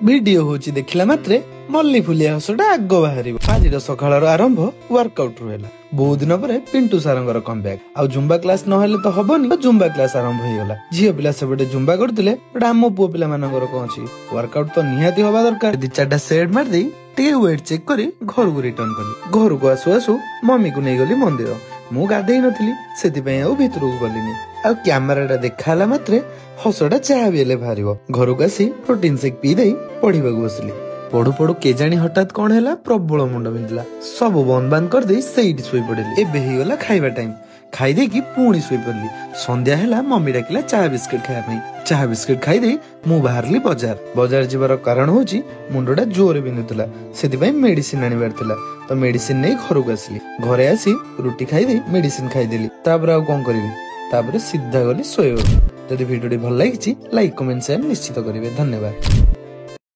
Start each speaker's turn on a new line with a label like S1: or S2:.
S1: Video ହଉଛି ଦେଖିଲା ମାତ୍ରେ ମଲ୍ଲି ଫୁଲିଆ ହସଟା ଆଗ ବାହାରିବ। ଆଜିର ସକାଳର ଆରମ୍ଭ ୱାର୍କଆଉଟ ରୁ ହେଲା। ବହୁତ ଦିନ ପରେ ପିଣ୍ଟୁ ସାରଙ୍କର କମବ୍ୟାକ୍। ଆଉ ଜୁମ୍ବା କ୍ଲାସ ନହେଲେ ତ ହବନି। ଜୁମ୍ବା କ୍ଲାସ ଆରମ୍ଭ ହେଇଗଲା। ଝିଅ ପିଲା ସେପଟେ ଜୁମ୍ବା କରୁଥିଲେ, ବଟ୍ ଆମ ପୁଅ ପିଲା ମାନଙ୍କର କଣ ଅଛି, ୱାର୍କଆଉଟ ତ ନିହାତି ହବା ଦରକାର। ଦି ଚାରିଟା ସେଟ୍ ମାରିଦେଇ ଟିକେ ୱେଟ୍ ଚେକ୍ କରି ଘରକୁ ରିଟର୍ନ କଲି। ଘରକୁ ଆସୁ ଆସୁ ମମିକୁ ନେଇଗଲି ମନ୍ଦିର। ମୁଁ ଗାଧେଇ ନଥିଲି, ସେଥିପାଇଁ ଆଉ ଭିତରକୁ ଗଲିନି। ଆଉ କ୍ୟାମେରାଟା ଦେଖା ହେଲା ମାତ୍ରେ ହସଟା ଯାହା ବି ହେଲେ ବାହାରିବ। ଘରକୁ ଆସି ପ୍ରୋଟିନ ସେକ୍ ପିଇ ଦେଇ ପଢିବାକୁ ବସିଲି। ପଢୁ ପଢୁ କେଜାଣି ହଠାତ୍ କଣ ହେଲା, ପ୍ରବଳ ମୁଣ୍ଡ ବିନ୍ଧିଲା। ସବୁ ବନ୍ଦ ବାନ୍ଦ କରିଦେଇ ସେଇଠି ଶୋଇପଡିଲି। ଏବେ ହେଇଗଲା ଖାଇବା ଟାଇମ। ଖାଇଦେଇକି ପୁଣି ଶୋଇପଡିଲି। ସନ୍ଧ୍ୟା ହେଲା, ମମି ଡାକିଲା ଚାହା ବିସ୍କୁଟ ଖାଇବା ପାଇଁ। ଚାହା ବିସ୍କୁଟ ଖାଇଦେଇ ମୁଁ ବାହାରିଲି ବଜାର। ବଜାର ଯିବାର କାରଣ ହଉଛି ମୁଣ୍ଡଟା ଜୋରେ ବିନ୍ଧୁଥିଲା, ସେଥିପାଇଁ ମେଡିସିନ ଆଣିବାର ଥିଲା। ତ ମେଡିସିନ ନେଇ ଘରକୁ ଆସିଲି। ଘରେ ଆସି ରୁଟି ଖାଇଦେଇ ମେଡିସିନ ଖାଇଦେଲି। ତାପରେ ଆଉ କଣ କରିବି, ତାପରେ ସିଧା ଗଲି ଶୋଇବାକୁ। ଯଦି ଭିଡିଓଟି ଭଲ ଲାଗିଛି, ଲାଇକ୍, କମେଣ୍ଟ, ସେୟାର ନିଶ୍ଚିତ କରିବେ। ଧନ୍ୟବାଦ।